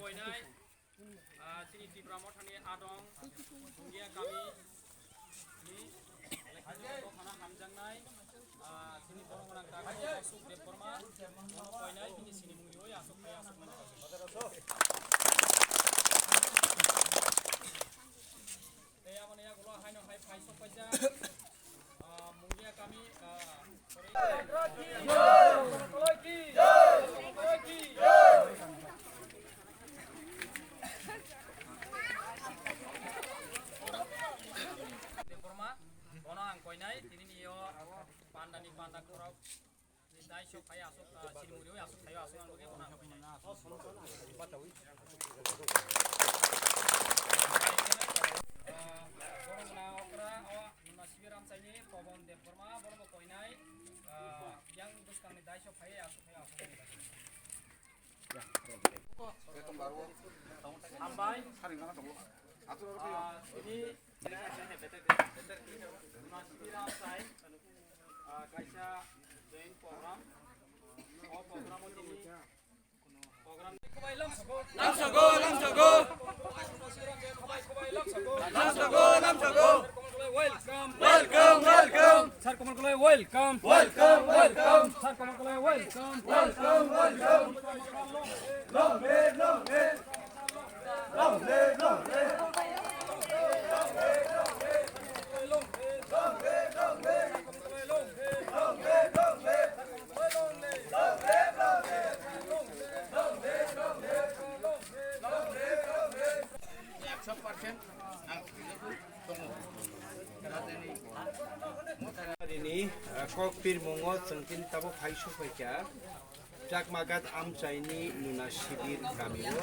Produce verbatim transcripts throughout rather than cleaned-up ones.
Koinai, ah, chini Tipra Mothani adong, Mungia kami ni, lekha dophano hamjaknai, ah, chini borok gwnang ta Suk Debbarma, bono koinai, bini sinimung riwi aswk khai aswk mani. Tei aboni yagulo haino hai phai sok paijak, ah, Mungia kami, ah, Debbarma, bono ang koinai, tini ni yo panda ni panda khorok. Dai sok phai aswk, ah, sinimung riwi aswk thaio aswk ang bagwi bono ang koinai. Ah, borok na okra o Nuna Sibir Amchaini Pabon Debbarma borok bo koinai, ah, yang bwskangni dai sok phai aswk thaio aswk ang bagwi. Hambai. Ah, tini Nuna Sibir Amchai. Ah, kaisa joint program. O program o tini program. Lamsogo, lamsogo. Lamsogo, lamsogo. Welcome. Welcome, welcome. Sir Kamal Koloi, welcome. Welcome, welcome. Sir Kamal Koloi, welcome. Welcome, welcome. Long live, long live. Rini, ah, kok pirmungo chwng tini tabuk phai sukhaikha. Chakmagat Amchaini Nuna Sibir kamio.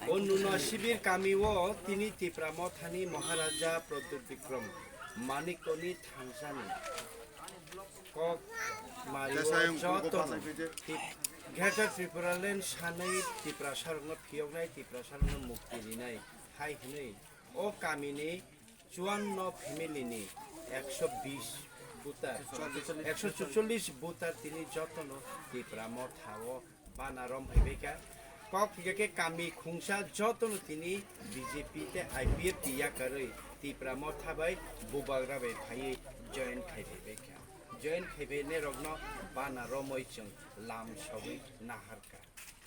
O Nuna Sibir kamio tini Tipra Mothani Maharaja Pradyut Bikram Manikkoni thangsani kok mario jotono Tip-, Greater Tipraland sanwi Tiprasarokno phiyoknai, Tiprasarokno mukti rinai hai hwnwi o kamini chuanno family ni ekso bis voter, ekso chorchollis voter tini jotono Tipra Motha o bana rom phaibaikha. Kok hingkha khe kami khungsa jotono tini B J P tei I P F T yakarwi Tipra Motha bai Bubagra bai phaiwi join khai phaibaikha. Join khaibainai rokno bana romwi chwng lam sogwi naharkha.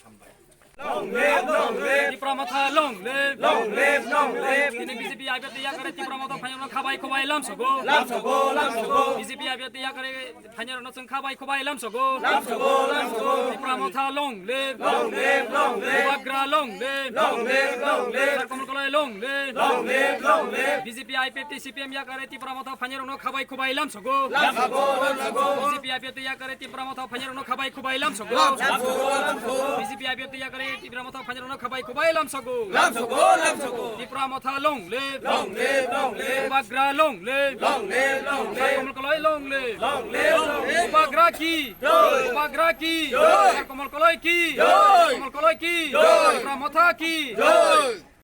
Hambai. Long live, long live. Tipra Motha, long live. Long live, long live. Tini B J P I P F T yakarwi Tipra Motha phainairokno khabai khobai lamsogo. Lamsogo, lamsogo. B J P I P F T yakarwi phainairokno chwng khabai khobai lamsogo. Lamsogo, lamsogo. Tipra Motha, long live. Long live, long live. Bubagra, long live. Long live, long live. Sir Kamal Koloi, long live. Long live, long live. B J P I P F T C P M yakarwi Tipra Motha phainairokno khabai khobai lamsogo. Lamsogo, lamsogo. B J P I P F T yakarwi Tipra Motha phainairokno khabai khobai lamsogo. Lamsogo, lamsogo. B J P I P F T yakarwi Tipra Motha phainairokno khabai khobai lamsogo. Lamsogo, lamsogo. Tipra Motha long live. Long live, long live. Bubagra long live. Long live, long live. Sir Kamal Koloi long live. Long live, long live. Bubagra ki? Jai. Bubagra ki? Jai. Sir Kamal Koloi ki? Jai. Kamal Koloi ki? Jai. Tipra Motha ki? Jai.